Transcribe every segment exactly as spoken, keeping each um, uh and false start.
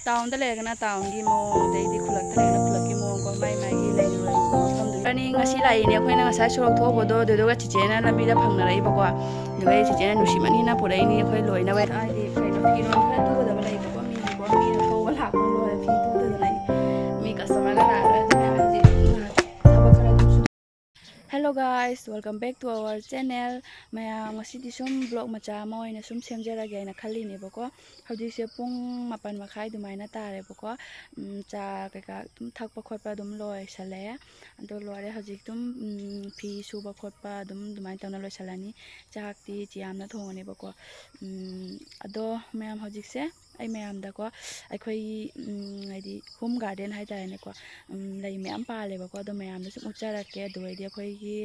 ꯇꯥꯎꯟꯗ ꯂꯩꯔꯒꯅ ꯇꯥꯎꯟꯒꯤ ꯃꯑꯣꯡ, ꯑꯗꯩꯗꯤ ꯈꯨꯜꯂꯛꯇ ꯂꯩꯔꯒꯅ ꯈꯨꯜꯂꯛꯀꯤ ꯃꯑꯣꯡ ꯀꯣ, ꯃꯥꯏ ꯃꯥꯏꯒꯤ ꯂꯩꯔꯨꯔꯤꯕ ꯃꯐꯝꯗꯨꯒꯤ꯫ ꯉꯁꯤ ꯂꯥꯛꯏꯅꯦ ꯑꯩꯈꯣꯏꯅ ꯉꯁꯥꯏ ꯁꯣꯔꯣꯛ ꯊꯣꯛꯎꯕꯗꯣ, ꯑꯗꯨꯗꯨꯒ ꯆꯤꯆꯦꯅ ꯂꯝꯕꯤꯗ ꯐꯪꯅꯔꯛꯏꯕꯀꯣ꯫ ꯑꯗꯨꯒ ꯑꯩ ꯆꯤꯆꯦꯅ ꯅꯨꯡꯁꯤꯃꯟꯒꯤꯅ ꯄꯨꯔꯛꯏꯅꯦ ꯑꯩꯈꯣꯏ ꯂꯣꯏꯅꯕ꯫ ꯍꯥꯏꯗꯤ ꯀꯩꯅꯣ, ꯐꯤꯔꯣꯜ ꯈꯔ ꯇꯨꯒꯗꯕ ꯂꯩꯕꯀꯣ, ꯃꯤꯒꯤꯀꯣ, ꯃꯤꯅ ꯊꯧꯕ ꯂꯥꯛꯄ ꯂꯣꯏꯔꯦ, ꯐꯤ ꯇꯨꯗꯗꯅ ꯑꯩ꯫ ꯃꯤ ꯀꯁꯇꯃꯔꯒ ꯂꯥꯛꯑꯔꯣꯏ ꯑꯗꯨꯅ ꯍꯧꯖꯤꯛ ꯉꯥꯏꯍꯥꯛ ꯊꯕꯛ ꯈꯔ ꯑꯗꯨꯝ ꯁꯨ-, Hello guys, welcome back to our channel. ꯃꯌꯥꯝ, ꯉꯁꯤꯗꯤ ꯁꯨꯝ ꯕ꯭ꯂꯣꯛ ꯃꯆꯥ ꯑꯃ ꯑꯣꯏꯅ ꯁꯨꯝ ꯁꯦꯝꯖꯔꯒꯦ ꯍꯥꯏꯅ ꯈꯜꯂꯤꯅꯦꯕꯀꯣ꯫ ꯍꯧꯖꯤꯛꯁꯦ ꯄꯨꯡ ꯃꯥꯄꯟ ꯃꯈꯥꯏ ꯑꯗꯨꯃꯥꯏꯅ ꯇꯥꯔꯦꯕꯀꯣ꯫ ꯎꯝ, ꯆꯥ ꯀꯩꯀꯥ ꯑꯗꯨꯝ ꯊꯛꯄ ꯈꯣꯠꯄ ꯑꯗꯨꯝ ꯂꯣꯏꯁꯜꯂꯛꯑꯦ꯫ ꯑꯗꯣ ꯂꯣꯏꯔꯦ ꯍꯧꯖꯤꯛ ꯑꯗꯨꯝ, ꯎꯝ, ꯐꯤ ꯁꯨꯕ ꯈꯣꯠꯄ ꯑꯗꯨꯝ ꯑꯗꯨꯃꯥꯏꯅ ꯇꯧꯅ ꯂꯣꯏꯁꯜꯂꯅꯤ꯫ ꯆꯥꯛꯇꯤ ꯆꯤꯌꯥꯝꯅ ꯊꯣꯡꯉꯅꯦꯕꯀꯣ꯫ ꯎꯝ, ꯑꯗꯣ ꯃꯌꯥꯝ ꯍꯧꯖꯤꯛꯁꯦ ꯑꯩ ꯃꯌꯥꯝꯗꯀꯣ, ꯑꯩꯈꯣꯏꯒꯤ, ꯎꯝ, ꯍꯥꯏꯗꯤ ꯍꯣꯝ ꯒꯥꯔꯗꯦꯟ ꯍꯥꯏꯇꯥꯔꯦꯅꯦꯀꯣ, ꯎꯝ, ꯂꯩ ꯃꯌꯥꯝ ꯄꯥꯜꯂꯦꯕꯀꯣ꯫ ꯑꯗꯣ ꯃꯌꯥꯝꯗ ꯁꯨꯝ ꯎꯠꯆꯔꯛꯀꯦ꯫ ꯑꯗꯨ ꯑꯣꯏꯔꯗꯤ ꯑꯩꯈꯣꯏꯒꯤ,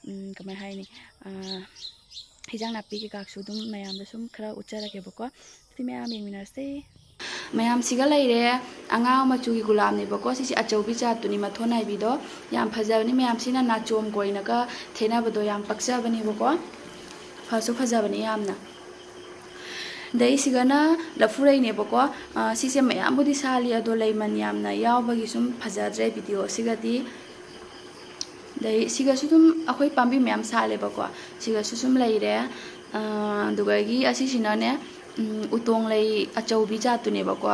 ꯎꯝ, ꯀꯃꯥꯏ ꯍꯥꯏꯅꯤ, ꯑꯥ, ꯍꯤꯟꯖꯥꯡ ꯅꯥꯄꯤ ꯀꯩꯀꯥꯁꯨ ꯑꯗꯨꯝ ꯃꯌꯥꯝꯗ ꯁꯨꯝ ꯈꯔ ꯎꯠꯆꯔꯛꯀꯦꯕꯀꯣ꯫ ꯑꯗꯨꯗꯤ ꯃꯌꯥꯝ ꯌꯦꯡꯃꯤꯟꯅꯔꯁꯦ꯫ ꯃꯌꯥꯝꯁꯤꯒ ꯂꯩꯔꯦ, ꯑꯉꯥꯡ ꯃꯆꯨꯒꯤ ꯒꯨꯂꯥꯞꯅꯦꯕꯀꯣ꯫ ꯁꯤꯁꯦ ꯑꯆꯧꯕꯤ ꯖꯥꯠꯇꯨꯅꯤ, ꯃꯊꯣꯟ ꯅꯥꯏꯕꯤꯗꯣ꯫ ꯌꯥꯝ ꯐꯖꯕꯅꯤ ꯃꯌꯥꯝꯁꯤꯅ, ꯅꯥꯆꯣꯝꯒ ꯑꯣꯏꯅꯒ ꯊꯦꯠꯅꯕꯗꯣ ꯌꯥꯝ ꯄꯛꯆꯕꯅꯦꯕꯀꯣ꯫ ꯐꯁꯨ ꯐꯖꯕꯅꯤ ꯌꯥꯝꯅ꯫ ꯑꯗꯩ ꯁꯤꯒꯅ ꯂꯐꯨꯔꯩꯅꯦꯕꯀꯣ꯫ ꯑ, ꯁꯤꯁꯦ ꯃꯌꯥꯝꯕꯨꯗꯤ ꯁꯥꯠꯂꯤ, ꯑꯗꯣ ꯂꯩꯃꯟ ꯌꯥꯝꯅ ꯌꯥꯎꯕꯒꯤ ꯁꯨꯝ ꯐꯖꯗ꯭ꯔꯦ ꯚꯤꯗꯤꯑꯣ ꯑꯁꯤꯒꯗꯤ꯫ ꯑꯗꯩ ꯁꯤꯒꯁꯨ ꯑꯗꯨꯝ ꯑꯩꯈꯣꯏ ꯄꯥꯝꯕꯤ ꯃꯌꯥꯝ ꯁꯥꯠꯂꯦꯕꯀꯣ꯫ ꯁꯤꯒꯁꯨ ꯁꯨꯝ ꯂꯩꯔꯦ꯫ ꯑ, ꯑꯗꯨꯗꯒꯤ ꯑꯁꯤꯁꯤꯅꯅꯦ, ꯎꯝ, ꯎꯇꯣꯡ ꯂꯩ ꯑꯆꯧꯕꯤ ꯖꯥꯠꯇꯨꯅꯦꯕꯀꯣ꯫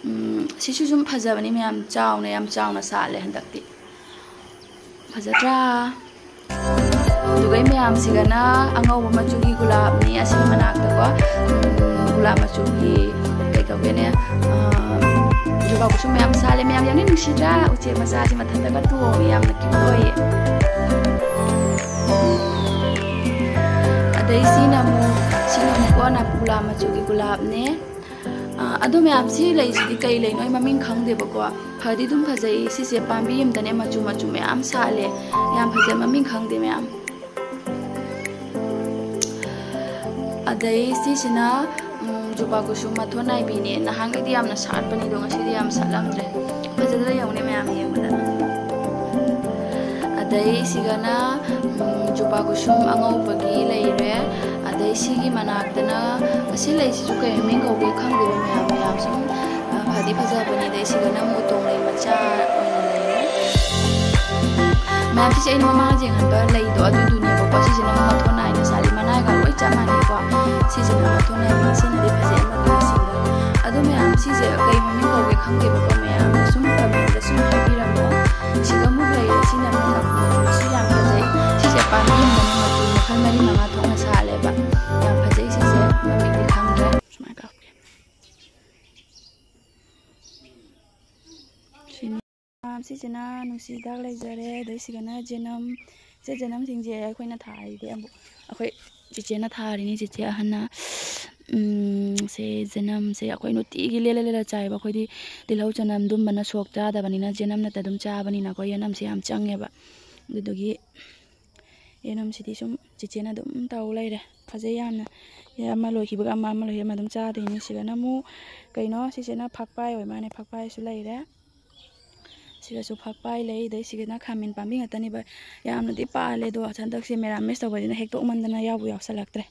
ꯎꯝ, ꯁꯤꯁꯨ ꯁꯨꯝ ꯐꯖꯕꯅꯤ ꯃꯌꯥꯝ, ꯆꯥꯎꯅ, ꯌꯥꯝ ꯆꯥꯎꯅ ꯁꯥꯠꯂꯦ ꯍꯟꯗꯛꯇꯤ꯫ ꯐꯖꯗ꯭ꯔꯥ? ꯑꯗꯨꯒ ꯃꯌꯥꯝꯁꯤꯒꯅ ꯑꯉꯧꯕ ꯃꯆꯨꯒꯤ ꯒꯨꯂꯥꯞꯅꯤ꯫ ꯑꯁꯤꯒꯤ ꯃꯅꯥꯛꯇꯀꯣ, ꯎꯝ, ꯒꯨꯂꯥꯞ ꯃꯆꯨꯒꯤ ꯀꯩ ꯇꯧꯒꯦꯅꯦ, ꯑꯥ, ꯖꯨꯕꯥ ꯀꯨꯁꯨꯝ ꯃꯌꯥꯝ ꯁꯥꯠꯂꯦ꯫ ꯃꯌꯥꯝ ꯌꯥꯝꯅ ꯅꯨꯡꯁꯤꯗ꯭ꯔꯥ? ꯎꯆꯦꯛ ꯃꯆꯥꯁꯤ ꯃꯊꯟꯇꯒ ꯇꯣꯡꯉꯤ, ꯌꯥꯝꯅ ꯀ꯭ꯌꯨꯠ ꯑꯣꯏꯌꯦ꯫ ꯑꯗꯩ ꯁꯤꯅ ꯑꯃꯨꯛ, ꯁꯤꯅ ꯑꯃꯨꯛ ꯀꯣꯟꯅ ꯒꯨꯂꯥꯞ ꯃꯆꯨꯒꯤ ꯒꯨꯂꯥꯞꯅꯦ꯫ ꯑꯥ, ꯑꯗꯣ ꯃꯌꯥꯝ, ꯁꯤ ꯂꯩꯁꯤꯗꯤ ꯀꯩ ꯂꯩꯅꯣ? ꯑꯩ ꯃꯃꯤꯡ ꯈꯪꯗꯦꯕꯀꯣ꯫ ꯐꯗꯤ ꯑꯗꯨꯝ ꯐꯖꯩ꯫ ꯁꯤꯁꯦ ꯄꯥꯝꯕꯤ ꯑꯃꯗꯅꯦ ꯃꯆꯨ ꯃꯆꯨ ꯃꯌꯥꯝ ꯁꯥꯠꯂꯦ꯫ ꯌꯥꯝ ꯐꯖꯩ, ꯃꯃꯤꯡ ꯈꯪꯗꯦ ꯃꯌꯥꯝ꯫ ꯑꯗꯩ ꯁꯤꯁꯤꯅ, ꯎꯝ, ꯖꯨꯕꯥ ꯀꯨꯁꯨꯝ ꯃꯊꯣꯟ ꯅꯥꯏꯕꯤꯅꯦ꯫ ꯅꯍꯥꯟꯈꯩꯗꯤ ꯌꯥꯝꯅ ꯁꯥꯠꯄꯅꯤꯗꯣ, ꯉꯁꯤꯗꯤ ꯌꯥꯝ ꯁꯥꯠꯂꯝꯗ꯭ꯔꯦ꯫ ꯐꯖꯗ꯭ꯔꯥ ꯌꯦꯡꯉꯨꯅꯦ ꯃꯌꯥꯝ ꯌꯦꯡꯕꯗ꯫ ꯑꯗꯩ ꯁꯤꯒꯅ, ꯎꯝ, ꯖꯨꯕꯥ ꯀꯨꯁꯨꯝ ꯑꯉꯧꯕꯒꯤ ꯂꯩꯔꯦ꯫ ꯑꯗꯩ ꯁꯤꯒꯤ ꯃꯅꯥꯛꯇꯅ, ꯑꯁꯤ ꯂꯩꯁꯤꯁꯨ ꯀꯩ ꯃꯃꯤꯡ ꯀꯧꯒꯦ ꯈꯪꯗꯦꯕ ꯃꯌꯥꯝ, ꯃꯌꯥꯝ ꯁꯨꯝ, ꯑ, ꯐꯖ ꯗꯤ ꯐꯖꯕꯅꯤ꯫ ꯑꯗꯩ ꯁꯤꯗꯅ ꯑꯃꯨꯛ ꯎꯇꯣꯡ ꯂꯩ ꯃꯆꯥ ꯑꯣꯏꯅ ꯂꯩꯔꯦ꯫ ꯃꯌꯥꯝ, ꯁꯤꯁꯦ ꯑꯩꯅ ꯃꯃꯥꯡꯗ ꯌꯦꯡꯍꯟꯕ ꯂꯩꯗꯣ ꯑꯗꯨꯗꯨꯅꯦꯕꯀꯣ꯫ ꯁꯤꯁꯤꯅ ꯑꯃꯨꯛ ꯃꯊꯣꯟ ꯅꯥꯏꯅ ꯁꯥꯠꯂꯤ꯫ ꯃꯅꯥꯒ ꯂꯣꯏ ꯆꯞ ꯃꯥꯟꯅꯩꯀꯣ꯫ ꯁꯤꯁꯤꯅ ꯃꯊꯣꯟ ꯅꯥꯏꯅ ꯁꯤꯅꯗꯤ ꯐꯖꯩ ꯑꯃꯗꯨꯅ ꯁꯤꯡꯒꯜ꯫ ꯑꯗꯣ ꯃꯌꯥꯝ, ꯁꯤꯁꯦ ꯀꯩ ꯃꯃꯤꯡ ꯀꯧꯒꯦ ꯈꯪꯗꯦꯕꯀꯣ꯫ ꯃꯌꯥꯝꯅ ꯁꯨꯝ comment ꯁꯨꯝ ꯍꯥꯏꯕꯤꯔꯝꯃꯣ꯫ ꯁꯤꯒ ꯑꯃꯨꯛ ꯂꯩꯔꯦ꯫ ꯁꯤꯅ ꯑꯃꯨꯛ ꯃꯆꯨ, ꯁꯤ ꯌꯥꯝ ꯐꯖꯩ꯫ ꯁꯤꯁꯦ ꯄꯥꯝꯕꯤ ꯑꯃꯗꯅꯦ ꯃꯆꯨ ꯃꯈꯜ ꯃꯔꯤ ꯃꯉꯥ ꯊꯣꯛꯅ ꯁꯥꯠꯂꯦꯕ꯫ ꯌꯥꯝ ꯐꯖꯩ ꯁꯤꯁꯦ꯫ ꯃꯃꯤꯡꯗꯤ ꯈꯪꯗ꯭ꯔꯦ꯫ ꯁꯨꯃꯥꯏꯅ ꯀꯥꯞꯀꯦ꯫ ꯁꯤꯅꯤ꯫ ꯁꯤꯁꯤꯅ ꯅꯨꯡꯁꯤ ꯍꯤꯗꯥꯛ ꯂꯩꯖꯔꯦ꯫ ꯑꯗꯩ ꯁꯤꯒꯅ ꯖꯦꯅꯝ꯫ ꯁꯦ ꯖꯦꯅꯝꯁꯤꯡꯁꯦ ꯑꯩꯈꯣꯏꯅ ꯊꯥꯔꯤꯗꯤ ꯑꯃꯨꯛ, ꯑꯩꯈꯣꯏ ꯆꯤꯆꯦꯅ ꯊꯥꯔꯤꯅꯤ, ꯆꯤꯆꯦ ꯑꯍꯟꯅ꯫ ꯎꯝ, ꯁꯦ ꯖꯦꯅꯝꯁꯦ ꯑꯩꯈꯣꯏ ꯅꯨꯡꯇꯤꯒꯤ ꯂꯦꯜꯂ ꯂꯦꯜꯂ ꯆꯥꯏꯕ꯫ ꯑꯩꯈꯣꯏꯗꯤ ꯇꯤꯜꯍꯧ ꯆꯅꯝ ꯑꯗꯨꯝꯕꯅ ꯁꯣꯛ ꯆꯥꯗꯕꯅꯤꯅ ꯖꯦꯅꯝꯅꯇ ꯑꯗꯨꯝ ꯆꯥꯕꯅꯤꯅꯀꯣ, ꯌꯦꯅꯝꯁꯦ ꯌꯥꯝ ꯆꯪꯉꯦꯕ꯫ ꯑꯗꯨꯗꯨꯒꯤ ꯌꯦꯅꯝꯁꯤꯗꯤ ꯁꯨꯝ ꯆꯤꯆꯦꯅ ꯑꯗꯨꯝ ꯇꯧ ꯂꯩꯔꯦ꯫ ꯐꯖꯩ ꯌꯥꯝꯅ꯫ ꯑꯃ ꯂꯣꯏꯈꯤꯕꯒ ꯑꯃ, ꯑꯃ ꯂꯣꯏꯈꯤꯕꯒ ꯑꯃ ꯑꯗꯨꯝ ꯆꯥꯗꯣꯏꯅꯤ꯫ ꯁꯤꯗꯅ ꯑꯃꯨꯛ ꯀꯩꯅꯣ, ꯁꯤꯁꯤꯅ ꯐꯛꯄꯥꯏ ꯑꯣꯏ ꯃꯥꯅꯦ, ꯐꯛꯄꯥꯏꯁꯨ ꯂꯩꯔꯦ꯫ ꯁꯤꯗꯁꯨ ꯐꯛꯄꯥꯏ ꯂꯩ꯫ ꯑꯗꯩ ꯁꯤꯒꯤꯅ ꯈꯥꯃꯦꯟ ꯄꯥꯝꯕꯤ ꯉꯥꯛꯇꯅꯦꯕ꯫ ꯌꯥꯝꯅꯗꯤ ꯄꯥꯜꯂꯦ, ꯑꯗꯣ ꯍꯟꯗꯛꯁꯦ ꯃꯦꯔꯥꯃꯦꯁ ꯇꯧꯕꯁꯤꯅ ꯍꯦꯛꯇꯣꯛꯃꯟꯗꯅ ꯌꯥꯎꯕꯨ ꯌꯥꯎꯁꯜꯂꯛꯇ꯭ꯔꯦ꯫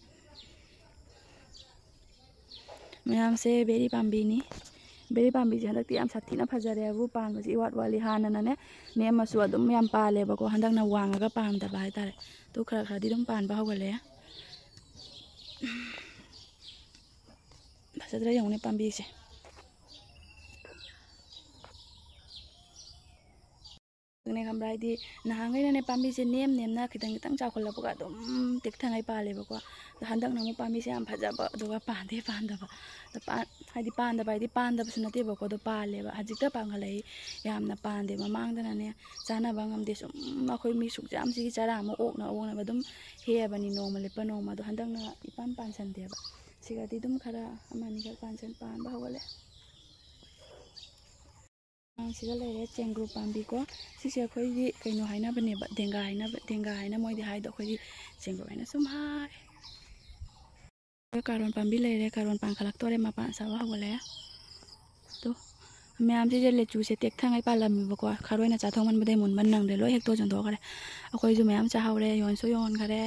ꯃꯌꯥꯝꯁꯦ ꯕꯦꯔꯤ ꯄꯥꯝꯕꯤꯅꯤ꯫ ꯕꯦꯔꯤ ꯄꯥꯝꯕꯤꯁꯦ ꯍꯟꯗꯛꯇꯤ ꯌꯥꯝ ꯁꯥꯊꯤꯅ ꯐꯖꯔꯦꯕꯨ, ꯄꯥꯟꯕꯁꯦ ꯏꯋꯥꯠ ꯋꯥꯠꯂꯤ꯫ ꯍꯥꯟꯅꯅꯅꯦ, ꯅꯦꯝꯃꯁꯨ ꯑꯗꯨꯝ ꯌꯥꯝ ꯄꯥꯜꯂꯦꯕꯀꯣ, ꯍꯟꯗꯛꯅ ꯋꯥꯡꯉꯒ ꯄꯥꯟꯗꯕ ꯍꯥꯏꯇꯥꯔꯦ꯫ ꯑꯗꯨ ꯈꯔ ꯈꯔꯗꯤ ꯑꯗꯨꯝ ꯄꯥꯟꯕ ꯍꯧꯒꯠꯂꯛꯑꯦ꯫ ꯐꯖꯗ꯭ꯔꯥ ꯌꯦꯡꯉꯨꯅꯦ ꯄꯥꯝꯕꯤꯁꯦ꯫ ꯑꯗꯨꯅꯦ ꯈꯪꯕ꯭ꯔꯥ, ꯍꯥꯏꯗꯤ ꯅꯍꯥꯟꯈꯩꯅꯅꯦ ꯄꯥꯝꯕꯤꯁꯦ ꯅꯦꯝ ꯅꯦꯝꯅ ꯈꯤꯇꯪ ꯈꯤꯇꯪ ꯆꯥꯎꯈꯠꯂꯛꯄꯒ ꯑꯗꯨꯝ ꯇꯦꯛꯊꯉꯩ ꯄꯥꯜꯂꯦꯕꯀꯣ꯫ ꯑꯗꯣ ꯍꯟꯗꯛꯅ ꯑꯃꯨꯛ ꯄꯥꯝꯕꯤꯁꯦ ꯌꯥꯝ ꯐꯖꯕ, ꯑꯗꯨꯒ ꯄꯥꯟꯗꯦ ꯄꯥꯟꯗꯕ꯫ ꯑꯗꯣ ꯄꯥꯟ-, ꯍꯥꯏꯗꯤ ꯄꯥꯟꯗꯕ ꯍꯥꯏꯗꯤ ꯄꯥꯟꯗꯕꯁꯨ ꯅꯠꯇꯦꯕꯀꯣ, ꯑꯗꯣ ꯄꯥꯜꯂꯦꯕ꯫ ꯍꯧꯖꯤꯛꯇ ꯄꯥꯟꯈꯠꯂꯛꯏ, ꯌꯥꯝꯅ ꯄꯥꯟꯗꯦ꯫ ꯃꯃꯥꯡꯗꯅꯅꯦ ꯆꯥꯅꯕ ꯉꯝꯗꯦ, ꯁꯨꯝ ꯑꯩꯈꯣꯏ ꯃꯤ ꯁꯨꯛ ꯌꯥꯝꯁꯤꯒꯤ ꯆꯔꯥ ꯑꯃ ꯑꯣꯛꯅ ꯑꯣꯛꯅꯕ ꯑꯗꯨꯝ ꯍꯦꯛꯑꯕꯅꯤ ꯅꯣꯡꯃ ꯂꯦꯞꯄ ꯅꯣꯡꯃ꯫ ꯑꯗꯣ ꯍꯟꯗꯛꯅ ꯏꯄꯥꯟ ꯄꯥꯟꯁꯟꯗꯦꯕ꯫ ꯁꯤꯒꯗꯤ ꯑꯗꯨꯝ ꯈꯔ ꯑꯃ ꯑꯅꯤꯈꯛ ꯄꯥꯟꯁꯟ-, ꯄꯥꯟꯕ ꯍꯧꯒꯠꯂꯦ꯫ ꯁꯤꯗ ꯂꯩꯔꯦ ꯆꯦꯡꯒ꯭ꯔꯨꯞ ꯄꯥꯝꯕꯤꯀꯣ꯫ ꯁꯤꯁꯦ ꯑꯩꯈꯣꯏꯒꯤ ꯀꯩꯅꯣ ꯍꯥꯏꯅꯕꯅꯦꯕ, ꯗꯦꯡꯒꯥ ꯍꯥꯏꯅꯕ, ꯗꯦꯡꯒꯥ ꯍꯥꯏꯅ ꯃꯣꯏꯗꯤ ꯍꯥꯏꯗꯣ, ꯑꯩꯈꯣꯏꯗꯤ ꯆꯦꯡꯒ꯭ꯔꯨꯞ ꯍꯥꯏꯅ ꯁꯨꯝ ꯍꯥꯏ꯫ ꯀꯥꯔꯣꯟ ꯄꯥꯝꯕꯤ ꯂꯩꯔꯦ, ꯀꯥꯔꯣꯟ ꯄꯥꯟꯈꯠꯂꯛꯇꯣꯔꯦ, ꯃꯄꯥꯟ ꯁꯥꯕ ꯍꯧꯒꯠꯂꯛꯑꯦ꯫ ꯑꯗꯣ ꯃꯌꯥꯝꯁꯤꯁꯦ ꯂꯦꯆꯨꯁꯦ ꯇꯦꯛꯊꯉꯩ ꯄꯥꯜꯂꯝꯃꯦꯕꯀꯣ, ꯈꯔꯣꯏꯅ ꯆꯥꯊꯣꯛꯃꯟꯕꯗꯩ ꯃꯨꯟꯕ ꯅꯪꯗ꯭ꯔꯦ, ꯂꯣꯏ ꯍꯦꯛꯇꯣꯛ ꯆꯟꯊꯣꯛꯈ꯭ꯔꯦ꯫ ꯑꯩꯈꯣꯏꯁꯨ ꯃꯌꯥꯝ ꯆꯥꯍꯧꯔꯦ, ꯌꯣꯟꯁꯨ ꯌꯣꯟꯈꯔꯦ꯫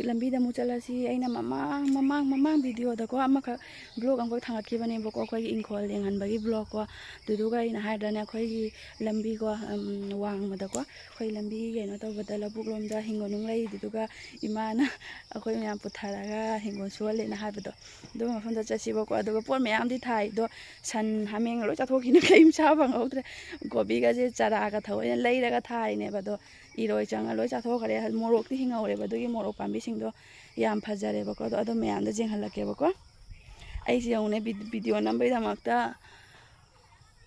ꯂꯝꯕꯤꯗ ꯑꯃꯨꯛ ꯆꯠꯂꯁꯤ꯫ ꯑꯩꯅ ꯃꯃꯥꯡ ꯃꯃꯥꯡ ꯃꯃꯥꯡ ꯚꯤꯗꯤꯑꯣꯗꯀꯣ ꯑꯃꯈꯛ ꯕ꯭ꯂꯣꯛ ꯑꯃꯈꯛ ꯊꯥꯡꯒꯠꯈꯤꯕꯅꯦꯕꯀꯣ, ꯑꯩꯈꯣꯏꯒꯤ ꯏꯪꯈꯣꯜ ꯌꯦꯡꯍꯟꯕꯒꯤ ꯕ꯭ꯂꯣꯛꯀꯣ꯫ ꯑꯗꯨꯗꯨꯒ ꯑꯩꯅ ꯍꯥꯏꯗ꯭ꯔꯅꯦ, ꯑꯩꯈꯣꯏꯒꯤ ꯂꯝꯕꯤꯀꯣ, ꯎꯝ, ꯋꯥꯡꯃꯗꯀꯣ, ꯑꯩꯈꯣꯏ ꯂꯝꯕꯤ ꯀꯩꯅꯣ ꯇꯧꯕꯗ ꯂꯧꯕꯨꯛ ꯂꯣꯝꯗ ꯍꯤꯡꯒꯣꯜ ꯅꯨꯡ ꯂꯩ, ꯑꯗꯨꯗꯨꯒ ꯏꯃꯥꯅ ꯑꯩꯈꯣꯏ ꯃꯌꯥꯝ ꯄꯨꯊꯔꯒ ꯍꯤꯡꯒꯣꯜ ꯁꯨꯍꯜꯂꯦꯅ ꯍꯥꯏꯕꯗꯣ, ꯑꯗꯨ ꯃꯐꯝꯗ ꯆꯠꯁꯤꯕꯀꯣ꯫ ꯑꯗꯨꯒ ꯄꯣꯠ ꯃꯌꯥꯝꯗꯤ ꯊꯥꯏ, ꯑꯗꯣ ꯁꯟ ꯍꯥꯃꯦꯡ ꯂꯣꯏ ꯆꯥꯊꯣꯛꯈꯤꯅ ꯀꯔꯤꯝ ꯆꯥꯕ ꯐꯪꯍꯧꯗ꯭ꯔꯦ꯫ ꯀꯣꯕꯤꯒꯁꯦ ꯆꯥꯔꯥꯒ ꯊꯑꯣꯏꯅ ꯂꯩꯔꯒ ꯊꯥꯏꯅꯦꯕ, ꯑꯗꯣ ꯏꯔꯣꯏ ꯆꯪꯉ ꯂꯣꯏ ꯆꯥꯊꯣꯛꯈ꯭ꯔꯦ꯫ ꯃꯣꯔꯣꯛꯇꯤ ꯍꯤꯡꯍꯧꯔꯦꯕ, ꯑꯗꯨꯒꯤ ꯃꯣꯔꯣꯛ ꯄꯥꯝꯕꯤꯁꯤꯡꯗꯣ ꯌꯥꯝ ꯐꯖꯔꯦꯕꯀꯣ꯫ ꯑꯗꯣ ꯑꯗꯨ ꯃꯌꯥꯝꯗꯣ ꯌꯦꯡꯍꯜꯂꯛꯀꯦꯕꯀꯣ꯫ ꯑꯩꯁꯦ ꯌꯦꯡꯉꯨꯅꯦ, ꯚꯤ-, ꯚꯤꯗꯤꯑꯣ ꯅꯝꯕꯒꯤꯗꯃꯛꯇ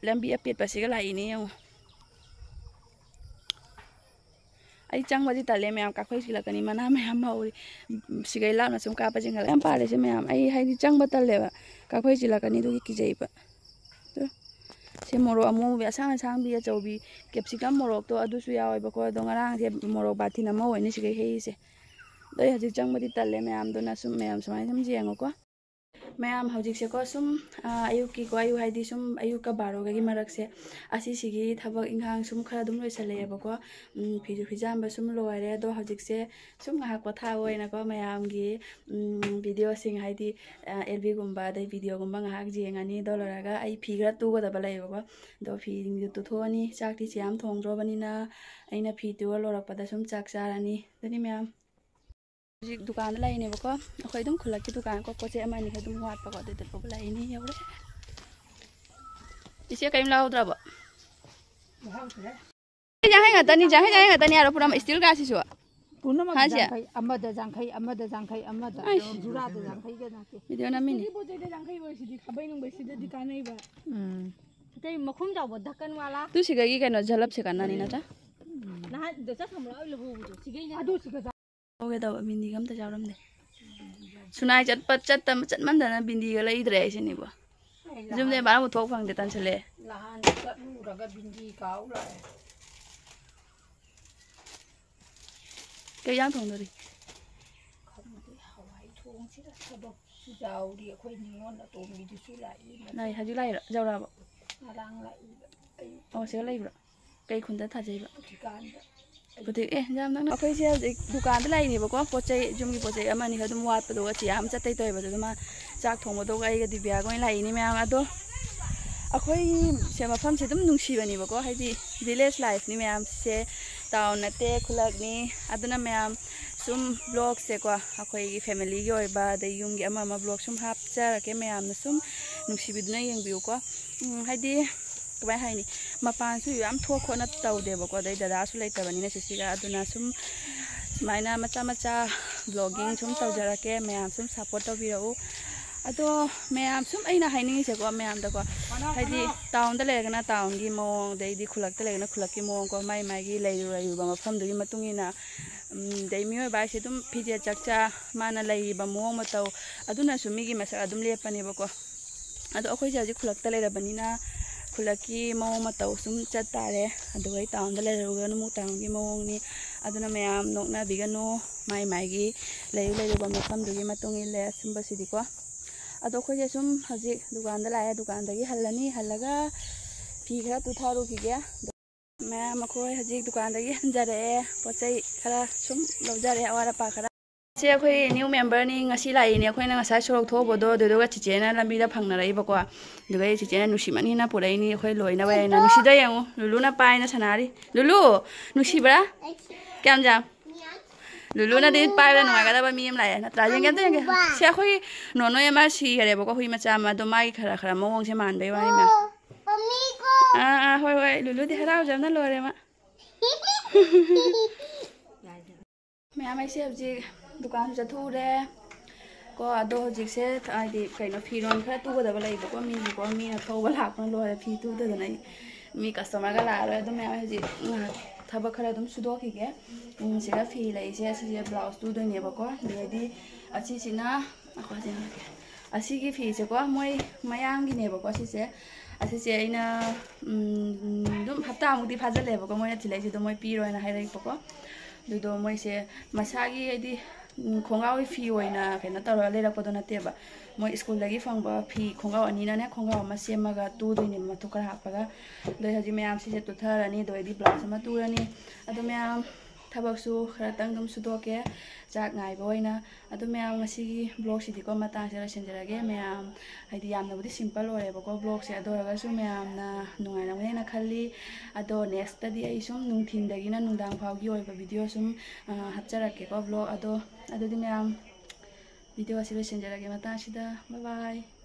ꯂꯝꯕꯤ ꯑꯄꯦꯠꯄꯁꯤꯒ ꯂꯥꯛꯏꯅꯦ ꯌꯦꯡꯉꯨ꯫ ꯑꯩ ꯆꯪꯕꯗꯤ ꯇꯜꯂꯦ ꯃꯌꯥꯝ, ꯀꯥꯐꯩ ꯆꯤꯜꯂꯛꯀꯅꯤ, ꯃꯅꯥ ꯃꯌꯥꯝ ꯍꯧꯔꯤ꯫ ꯁꯤꯒꯩ ꯂꯥꯞꯅ ꯁꯨꯝ ꯀꯥꯞꯄ ꯆꯤꯡꯈꯠꯂ ꯌꯥꯝ ꯄꯥꯜꯂꯦ ꯁꯤ ꯃꯌꯥꯝ꯫ ꯑꯩ ꯍꯥꯏꯗꯤ ꯆꯪꯕ ꯇꯜꯂꯦꯕ, ꯀꯥꯐꯩ ꯆꯤꯜꯂꯛꯀꯅꯤ ꯑꯗꯨꯒꯤ ꯀꯤꯖꯩꯕ꯫ ꯑꯗꯣ ꯁꯤ ꯃꯣꯔꯣꯛ ꯑꯃꯨꯕꯤ ꯑꯁꯥꯡ ꯑꯁꯥꯡꯕꯤ ꯑꯆꯧꯕꯤ ꯀꯦꯞꯁꯤꯀꯝ ꯃꯣꯔꯣꯛꯇꯣ ꯑꯗꯨꯁꯨ ꯌꯥꯎꯋꯦꯕꯀꯣ꯫ ꯑꯗꯣ ꯉꯔꯥꯡꯁꯦ ꯃꯣꯔꯣꯛ ꯕꯥꯇꯤꯟ ꯑꯃ ꯑꯣꯏꯅ ꯁꯤꯒꯩ ꯍꯦꯛꯏꯁꯦ꯫ ꯑꯗꯣ ꯑꯩ ꯍꯧꯖꯤꯛ ꯆꯪꯕꯗꯤ ꯇꯜꯂꯦ ꯃꯌꯥꯝꯗꯨꯅ ꯁꯨꯝ, ꯃꯌꯥꯝ ꯁꯨꯃꯥꯏꯅ ꯁꯨꯝ ꯌꯦꯡꯉꯣꯀꯣ꯫ ꯃꯌꯥꯝ ꯍꯧꯖꯤꯛꯁꯦꯀꯣ ꯁꯨꯝ, ꯑ, ꯑꯌꯨꯛꯀꯤꯀꯣ, ꯑꯌꯨꯛ ꯍꯥꯏꯗꯤ ꯁꯨꯝ ꯑꯌꯨꯛꯀ ꯕꯥꯔꯣꯒꯒꯤ ꯃꯔꯛꯁꯦ, ꯑꯁꯤꯁꯤꯒꯤ ꯊꯕꯛ ꯏꯪꯈꯥꯡ ꯁꯨꯝ ꯈꯔ ꯑꯗꯨꯝ ꯂꯣꯏꯁꯜꯂꯛꯑꯦꯕꯀꯣ꯫ ꯎꯝ, ꯐꯤꯁꯨ ꯐꯤꯖꯥꯝꯕ ꯁꯨꯝ ꯂꯣꯏꯔꯦ꯫ ꯑꯗꯣ ꯍꯧꯖꯤꯛꯁꯦ ꯁꯨꯝ ꯉꯥꯏꯍꯥꯛ ꯄꯣꯊꯥꯕ ꯑꯣꯏꯅꯀꯣ ꯃꯌꯥꯝꯒꯤ, ꯎꯝ, ꯚꯤꯗꯤꯑꯣꯁꯤꯡ ꯍꯥꯏꯗꯤ, ꯑ, ꯑꯦꯜ ꯕꯤꯒꯨꯝꯕ ꯑꯗꯩ ꯚꯤꯗꯤꯑꯣꯒꯨꯝꯕ ꯉꯥꯏꯍꯥꯛ ꯌꯦꯡꯉꯅꯤ꯫ ꯑꯗꯣ ꯂꯣꯏꯔꯒ ꯑꯩ ꯐꯤ ꯈꯔ ꯇꯨꯒꯗꯕ ꯂꯩꯌꯦꯕꯀꯣ꯫ ꯑꯗꯣ ꯐꯤꯁꯤꯡꯗꯣ ꯇꯨꯊꯣꯛꯑꯅꯤ꯫ ꯆꯥꯛꯇꯤ ꯁꯤ ꯌꯥꯝ ꯊꯣꯡꯗ꯭ꯔꯣꯕꯅꯤꯅ ꯑꯩꯅ ꯐꯤ ꯇꯨꯕ ꯂꯣꯏꯔꯛꯄꯗ ꯁꯨꯝ ꯆꯥꯛ ꯆꯥꯔꯅꯤ꯫ ꯑꯗꯨꯅꯤ ꯃꯌꯥꯝ꯫ ꯍꯧꯖꯤꯛ ꯗꯨꯀꯥꯟꯗ ꯂꯩꯔꯤꯅꯦꯕꯀꯣ꯫ ꯑꯩꯈꯣꯏ ꯑꯗꯨꯝ ꯈꯨꯜꯂꯛꯀꯤ ꯗꯨꯀꯥꯟ ꯀꯣ, ꯄꯣꯠ ꯆꯩ ꯑꯃ ꯑꯅꯤ ꯈꯔ ꯑꯗꯨꯝ ꯋꯥꯠꯄꯀꯣ, ꯑꯗꯨꯗ ꯂꯧꯕ ꯂꯥꯛꯏꯅꯦ꯫ ꯌꯧꯔꯦ꯫ ꯏꯆꯦ ꯀꯔꯤꯝ ꯂꯧꯍꯧꯗ꯭ꯔꯕꯣ? ꯌꯥꯡꯈꯩ ꯉꯥꯛꯇꯅꯤ, ꯌꯥꯡꯈꯩ, ꯌꯥꯡꯈꯩ ꯉꯥꯛꯇꯅꯤ ꯌꯥꯔꯣ, ꯄꯨꯔꯥ ꯏꯁꯇꯤꯜ ꯒ꯭ꯂꯥꯁꯁꯤꯁꯨ꯫ ꯄꯨꯝꯅꯃꯛ ꯍꯥꯏꯁꯦ? ꯌꯥꯡꯈꯩ, ꯑꯃꯗ ꯌꯥꯡꯈꯩ, ꯑꯃꯗ ꯌꯥꯡꯈꯩ, ꯑꯃꯗ꯫ ꯑꯩꯁ꯫ ꯖꯨꯔꯥꯗ ꯌꯥꯡꯈꯩꯒ ꯅꯠꯇꯦ꯫ ꯚꯤꯗꯤꯑꯣ ꯅꯝꯃꯤꯅꯤ꯫ ꯏꯁꯇꯤꯜꯒꯤ ꯄꯣꯠ ꯆꯩꯗ ꯌꯥꯡꯈꯩ ꯑꯣꯏꯁꯤꯗꯤ ꯈꯥꯕꯩ ꯅꯨꯡꯕꯩꯁꯤꯗꯗꯤ ꯀꯥꯟꯅꯩꯕ꯫ ꯎꯝ꯫ ꯑꯇꯩ ꯃꯈꯨꯝ ꯆꯥꯎꯕ ꯙꯛꯀꯟ ꯋꯥꯂꯥ꯫ ꯇꯨ ꯁꯤꯒꯒꯤ ꯀꯩꯅꯣ ꯖꯂꯞꯁꯦ ꯀꯥꯟꯅꯅꯤ ꯅꯠꯇ꯭ꯔꯥ? ꯅꯍꯥꯟ ꯗꯣ ꯆꯠ ꯁꯝꯕ꯭ꯔꯥ ꯂꯧꯍꯧꯕꯗꯣ ꯁꯤꯒꯩꯅ꯫ ꯑꯗꯨ ꯁꯤꯒ ꯆꯥ- ꯂꯧꯒꯦ ꯇꯧꯕ ꯕꯤꯟꯗꯤꯒ ꯑꯝꯇ ꯌꯥꯎꯔꯝꯗꯦ꯫ ꯁꯨꯅꯥꯏ ꯆꯠꯄ ꯆꯠꯇ-, ꯆꯠꯃꯟꯗꯅ ꯕꯤꯟꯗꯤꯒ ꯂꯩꯗ꯭ꯔꯦ ꯑꯩꯁꯤꯅꯤꯕꯣ꯫ ꯑꯩ ꯌꯨꯝꯗꯩ ꯂꯍꯥꯟ-, ꯃꯄꯥꯟ ꯄꯨꯊꯣꯛ ꯐꯪꯗꯦ, ꯇꯟꯁꯜꯂꯛꯑꯦ꯫ ꯂꯍꯥꯟ ꯆꯠꯂꯨꯔꯒ ꯕꯤꯟꯗꯤ ꯀꯥꯎ ꯂꯥꯛꯑꯦ꯫ ꯀꯩ ꯏꯟꯖꯥꯡ ꯊꯣꯡꯗꯣꯔꯤ? ꯈꯪꯗꯦ, ꯍꯋꯥꯏ ꯊꯣꯡꯁꯤꯔ, ꯊꯕꯛꯁꯨ ꯌꯥꯎꯔꯤ꯫ ꯑꯩꯈꯣꯏ ꯅꯤꯉꯣꯜ ꯑꯇꯣꯝꯕꯤꯗꯨꯁꯨ ꯂꯥꯛꯏ꯫ ꯂꯥꯛꯏ, ꯍꯧꯖꯤꯛ ꯂꯥꯛꯏꯔꯣ? ꯌꯧꯔꯛꯑꯕꯣ? ꯉꯔꯥꯡ ꯂꯥꯛꯏꯕ꯫ ꯑꯌꯨꯛ ꯑꯣ, ꯁꯤꯗ ꯂꯩꯕ꯭ꯔꯣ? ꯀꯩ ꯈꯨꯟꯗ ꯊꯥꯖꯩꯕ? ꯍꯧꯖꯤꯛꯀꯥꯟꯗ ꯑꯗꯨꯗꯤ ꯑꯦ ꯌꯥꯝ ꯅꯪꯅ ꯑꯩꯈꯣꯏꯁꯦ ꯍꯧꯖꯤꯛ ꯗꯨꯀꯥꯟꯗ ꯂꯥꯛꯏꯅꯦꯕꯀꯣ꯫ ꯄꯣꯠ ꯆꯩ ꯌꯨꯝꯒꯤ ꯄꯣꯠ ꯆꯩ ꯑꯃ ꯑꯅꯤ ꯈꯔ ꯑꯗꯨꯝ ꯋꯥꯠꯄꯗꯣ ꯆꯤꯌꯥ ꯑꯃ ꯆꯠꯇꯩ ꯇꯧꯋꯦꯕ꯫ ꯑꯗꯨꯗ ꯃꯥ ꯆꯥꯛ ꯊꯣꯡꯕꯗꯣ ꯑꯩꯒ ꯗꯤꯕꯤꯌꯥꯒ ꯑꯣꯏꯅ ꯂꯥꯛꯏꯅꯦ ꯃꯌꯥꯝ꯫ ꯑꯗꯣ ꯑꯩꯈꯣꯏ ꯁꯦ ꯃꯐꯝꯁꯦ ꯑꯗꯨꯝ ꯅꯨꯡꯁꯤꯕꯅꯦꯕꯀꯣ, ꯍꯥꯏꯗꯤ ꯚꯤꯂꯦꯖ ꯂꯥꯏꯐꯅꯤ ꯃꯌꯥꯝꯁꯦ, ꯇꯥꯎꯟ ꯅꯠꯇꯦ, ꯈꯨꯜꯂꯛꯅꯤ꯫ ꯑꯗꯨꯅ ꯃꯌꯥꯝ ꯁꯨꯝ ꯕ꯭ꯂꯣꯛꯁꯦꯀꯣ, ꯑꯩꯈꯣꯏꯒꯤ ꯐꯦꯃꯤꯂꯤꯒꯤ ꯑꯣꯏꯕ ꯑꯗꯩ ꯌꯨꯝꯒꯤ ꯑꯃ ꯑꯃ ꯕ꯭ꯂꯣꯛ ꯁꯨꯝ ꯍꯥꯞꯆꯔꯛꯀꯦ꯫ ꯃꯌꯥꯝꯅ ꯁꯨꯝ ꯅꯨꯡꯁꯤꯕꯤꯗꯨꯅ ꯌꯦꯡꯕꯤꯌꯨꯀꯣ꯫ ꯎꯝ, ꯍꯥꯏꯗꯤ ꯀꯃꯥꯏ ꯍꯥꯏꯅꯤ, ꯃꯄꯥꯟꯁꯨ ꯌꯥꯝ ꯊꯣꯛ ꯈꯣꯠꯅ ꯇꯧꯗꯦꯕꯀꯣ꯫ ꯑꯗꯩ ꯗꯗꯥꯁꯨ ꯂꯩꯇꯕꯅꯤꯅ ꯁꯤꯁꯤꯒ꯫ ꯑꯗꯨꯅ ꯁꯨꯝ ꯁꯨꯃꯥꯏꯅ ꯃꯆꯥ ꯃꯆꯥ ꯕ꯭ꯂꯣꯒꯤꯡ ꯁꯨꯝ ꯇꯧꯖꯔꯛꯀꯦ꯫ ꯃꯌꯥꯝ ꯁꯨꯝ ꯁꯞꯄꯣꯔꯠ ꯇꯧꯕꯤꯔꯛꯎ꯫ ꯑꯗꯣ ꯃꯌꯥꯝ ꯁꯨꯝ ꯑꯩꯅ ꯍꯥꯏꯅꯤꯡꯉꯤꯁꯦꯀꯣ, ꯃꯌꯥꯝꯗꯀꯣ, ꯍꯥꯏꯗꯤ ꯇꯥꯎꯟꯗ ꯂꯩꯔꯒꯅ ꯇꯥꯎꯟꯒꯤ ꯃꯑꯣꯡ, ꯑꯗꯩꯗꯤ ꯈꯨꯜꯂꯛꯇ ꯂꯩꯔꯒꯅ ꯈꯨꯜꯂꯛꯀꯤ ꯃꯑꯣꯡꯀꯣ, ꯃꯥꯏ ꯃꯥꯏꯒꯤ ꯂꯩꯔꯨ ꯂꯩꯔꯨꯕ ꯃꯐꯝꯗꯨꯒꯤ ꯃꯇꯨꯡ ꯏꯟꯅ, ꯎꯝ, ꯑꯗꯩ ꯃꯤꯑꯣꯏꯕ ꯍꯥꯏꯁꯦ ꯑꯗꯨꯝ ꯐꯤꯖꯦꯠ ꯆꯛꯆꯥ, ꯃꯥꯅ ꯂꯩꯔꯤꯕ ꯃꯑꯣꯡ ꯃꯇꯧ, ꯑꯗꯨꯅꯁꯨ ꯃꯤꯒꯤ ꯃꯁꯛ ꯑꯗꯨꯝ ꯂꯦꯞꯄꯅꯦꯕꯀꯣ꯫ ꯑꯗꯣ ꯑꯩꯈꯣꯏꯁꯦ ꯍꯧꯖꯤꯛ ꯈꯨꯜꯂꯛꯇ ꯂꯩꯔꯕꯅꯤꯅ ꯈꯨꯜꯂꯛꯀꯤ ꯃꯑꯣꯡ ꯃꯇꯧ ꯁꯨꯝ ꯆꯠ ꯇꯥꯔꯦ꯫ ꯑꯗꯨꯒ ꯑꯩ ꯇꯥꯎꯟꯗ ꯂꯩꯔꯨꯔꯒꯅ ꯑꯃꯨꯛ ꯇꯥꯎꯟꯒꯤ ꯃꯑꯣꯡꯅꯤ꯫ ꯑꯗꯨꯅ ꯃꯌꯥꯝ ꯅꯣꯛꯅꯕꯤꯒꯅꯨ, ꯃꯥꯏ ꯃꯥꯏꯒꯤ ꯂꯩꯔꯨ ꯂꯩꯔꯨꯕ ꯃꯐꯝꯗꯨꯒꯤ ꯃꯇꯨꯡ ꯏꯜꯂꯦ ꯁꯨꯝꯕꯁꯤꯗꯤꯀꯣ꯫ ꯑꯗꯣ ꯑꯩꯈꯣꯏꯁꯦ ꯁꯨꯝ ꯍꯧꯖꯤꯛ ꯗꯨꯀꯥꯟꯗ ꯂꯥꯛꯑꯦ, ꯗꯨꯀꯥꯟꯗꯒꯤ ꯍꯜꯂꯅꯤ꯫ ꯍꯜꯂꯒ ꯐꯤ ꯈꯔ ꯇꯨꯊꯔꯨꯈꯤꯒꯦ꯫ ꯃꯌꯥꯝ ꯑꯩꯈꯣꯏ ꯍꯧꯖꯤꯛ ꯗꯨꯀꯥꯟꯗꯒꯤ ꯍꯟꯖꯔꯛꯑꯦ, ꯄꯣꯠ ꯆꯩ ꯈꯔ ꯁꯨꯝ ꯂꯧꯖꯔꯦ, ꯑꯋꯥꯠ ꯑꯄꯥ ꯈꯔ꯫ ꯁꯦ ꯑꯩꯈꯣꯏ ꯅ꯭ꯌꯨ ꯃꯦꯝꯕꯔꯅꯤ, ꯉꯁꯤ ꯂꯥꯛꯏꯅꯦ꯫ ꯑꯩꯈꯣꯏꯅ ꯉꯁꯥꯏ ꯁꯣꯔꯣꯛ ꯊꯣꯛꯎꯕꯗꯣ, ꯑꯗꯨꯗꯨꯒ ꯆꯤꯆꯦꯅ ꯂꯝꯕꯤꯗ ꯐꯪꯅꯔꯛꯏꯕꯀꯣ꯫ ꯑꯗꯨꯒ ꯑꯩ ꯆꯤꯆꯦꯅ ꯅꯨꯡꯁꯤꯃꯟꯒꯤꯅ ꯄꯨꯔꯛꯏꯅꯤ ꯑꯩꯈꯣꯏ ꯂꯣꯏꯅꯕ ꯍꯥꯏꯅ꯫ ꯅꯨꯡꯁꯤꯗ ꯌꯦꯡꯉꯨ, ꯂꯨꯂꯨꯅ ꯄꯥꯏꯅ ꯁꯥꯟꯅꯔꯤ꯫ ꯂꯨꯂꯨ, ꯅꯨꯡꯁꯤꯕ꯭ꯔꯥ? ꯀꯌꯥꯝ ꯌꯥꯝ? ꯂꯨꯂꯨꯅꯗꯤ ꯄꯥꯏꯕꯗ ꯅꯨꯡꯉꯥꯏꯒꯗꯕ ꯃꯤ ꯑꯃ ꯂꯥꯛꯑꯦ, ꯅꯠꯇ꯭ꯔꯥ? ꯌꯦꯡꯒꯦ, ꯑꯝꯇ ꯌꯦꯡꯒꯦ꯫ ꯁꯦ ꯑꯩꯈꯣꯏ ꯅꯣꯅꯣꯏ ꯑꯃ ꯁꯤꯈꯔꯦꯕꯀꯣ, ꯍꯨꯏ ꯃꯆꯥ ꯑꯃ꯫ ꯑꯗꯣ ꯃꯥꯒꯤ ꯈꯔ ꯈꯔ ꯃꯑꯣꯡꯁꯦ ꯃꯥꯟꯕꯩ ꯋꯥꯅꯤ, ꯃꯥ꯫ ꯑꯥ, ꯑꯥ, ꯍꯣꯏ, ꯍꯣꯏ, ꯂꯨꯂꯨꯗꯤ ꯍꯔꯥꯎꯖꯕꯅ ꯂꯣꯏꯔꯦ ꯃꯥ꯫ ꯃꯌꯥꯝ ꯑꯩꯁꯦ ꯍꯧꯖꯤꯛ ꯗꯨꯀꯥꯟ ꯆꯠꯊꯣꯛꯎꯔꯦ ꯀꯣ꯫ ꯑꯗꯣ ꯍꯧꯖꯤꯛꯁꯦ ꯍꯥꯏꯗꯤ ꯀꯩꯅꯣ, ꯐꯤꯔꯣꯟ ꯈꯔ ꯇꯨꯒꯗꯕ ꯂꯩꯕꯀꯣ, ꯃꯤꯒꯤꯀꯣ, ꯃꯤꯅ ꯊꯧꯕ ꯂꯥꯛꯄꯅ ꯂꯣꯏꯔꯦ ꯐꯤ ꯇꯨꯗꯗꯅ꯫ ꯑꯩ ꯃꯤ ꯀꯁꯇꯃꯔꯒ ꯂꯥꯛꯑꯔꯣꯏ꯫ ꯑꯗꯨꯝ ꯃꯌꯥꯝ ꯍꯧꯖꯤꯛ ꯉꯥꯏꯍꯥꯛ ꯊꯕꯛ ꯈꯔ ꯑꯗꯨꯝ ꯁꯨꯗꯣꯛꯈꯤꯒꯦ꯫ ꯎꯝ, ꯁꯤꯗ ꯐꯤ ꯂꯩꯁꯦ, ꯑꯁꯤꯁꯦ ꯕ꯭ꯂꯥꯎꯁ ꯇꯨꯗꯣꯏꯅꯦꯕꯀꯣ꯫ ꯑꯗꯩꯗꯤ ꯑꯁꯤꯁꯤꯅ, ꯑꯩꯈꯣꯏꯁꯦ ꯑꯁꯤꯒꯤ ꯐꯤꯁꯦꯀꯣ, ꯃꯣꯏ ꯃꯌꯥꯡꯒꯤꯅꯦꯕꯀꯣ ꯁꯤꯁꯦ꯫ ꯑꯁꯤꯁꯦ ꯑꯩꯅ, ꯎꯝ, ꯑꯗꯨꯝ ꯍꯞꯇꯥꯃꯨꯛꯇꯤ ꯐꯥꯖꯤꯜꯂꯦꯕꯀꯣ, ꯃꯣꯏꯅ ꯊꯤꯜꯂꯛꯏꯁꯦ꯫ ꯑꯗꯣ ꯃꯣꯏ ꯄꯤꯔꯣꯏꯅ ꯍꯥꯏꯔꯛꯏꯕꯀꯣ꯫ ꯑꯗꯨꯗꯣ ꯃꯣꯏꯁꯦ ꯃꯁꯥꯒꯤ, ꯍꯥꯏꯗꯤ, ꯎꯝ, ꯈꯣꯡꯒ꯭ꯔꯥꯎꯒꯤ ꯐꯤ ꯑꯣꯏꯅ ꯀꯩꯅꯣ ꯇꯧꯔꯒ ꯂꯩꯔꯛꯄꯗꯣ ꯅꯠꯇꯦꯕ꯫ ꯃꯣꯏ ꯁ꯭ꯀꯨꯜꯗꯒꯤ ꯐꯪꯕ ꯐꯤ ꯈꯣꯡꯒ꯭ꯔꯥꯎ ꯑꯅꯤꯅꯅꯦ, ꯈꯣꯡꯒ꯭ꯔꯥꯎ ꯑꯃ ꯁꯦꯝꯃꯒ ꯇꯨꯗꯣꯏꯅꯦꯕ, ꯃꯇꯨ ꯈꯔ ꯍꯥꯞꯄꯒ꯫ ꯑꯗꯣ ꯑꯩ ꯍꯧꯖꯤꯛ ꯃꯌꯥꯝ ꯁꯤꯁꯦ ꯇꯨꯊꯔꯅꯤ, ꯑꯗꯨ ꯑꯣꯏꯔꯗꯤ ꯕ꯭ꯂꯥꯎꯁ ꯑꯃ ꯇꯨꯔꯅꯤ꯫ ꯑꯗꯣ ꯃꯌꯥꯝ, ꯊꯕꯛꯁꯨ ꯈꯔꯇꯪ ꯑꯗꯨꯝ ꯁꯨꯗꯣꯛꯀꯦ, ꯆꯥꯛ ꯉꯥꯏꯕ ꯑꯣꯏꯅ꯫ ꯑꯗꯣ ꯃꯌꯥꯝ, ꯉꯁꯤꯒꯤ ꯕ꯭ꯂꯣꯒꯁꯤꯗꯤꯀꯣ ꯃꯇꯥꯡꯁꯤꯗ ꯂꯣꯏꯁꯤꯟꯖꯔꯒꯦ꯫ ꯃꯌꯥꯝ, ꯍꯥꯏꯗꯤ ꯌꯥꯝꯅꯕꯨꯗꯤ ꯁꯤꯝꯄꯜ ꯑꯣꯏꯔꯦꯕꯀꯣ ꯕ꯭ꯂꯣꯒꯁꯦ, ꯑꯗꯨ ꯑꯣꯏꯔꯒꯁꯨ ꯃꯌꯥꯝꯅ ꯅꯨꯡꯉꯥꯏꯔꯝꯒꯅꯦꯅ ꯈꯜꯂꯤ꯫ ꯑꯗꯣ ꯅꯦꯛꯁꯇꯗꯤ ꯑꯩ ꯁꯨꯝ ꯅꯨꯡꯊꯤꯟꯗꯒꯤꯅ ꯅꯨꯡꯗꯥꯡ ꯐꯥꯎꯒꯤ ꯑꯣꯏꯕ ꯚꯤꯗꯤꯑꯣ ꯁꯨꯝ, ꯑ, ꯍꯥꯞꯆꯔꯛꯀꯦꯀꯣ ꯕ꯭ꯂꯣꯒ꯫ ꯑꯗꯣ, ꯑꯗꯨꯗꯤ ꯃꯌꯥꯝ, ꯚꯤꯗꯤꯑꯣ ꯑꯁꯤ ꯂꯣꯏꯁꯤꯟꯖꯔꯒꯦ ꯃꯇꯥꯡꯁꯤꯗ꯫ ꯕꯥꯏ ꯕꯥꯏ꯫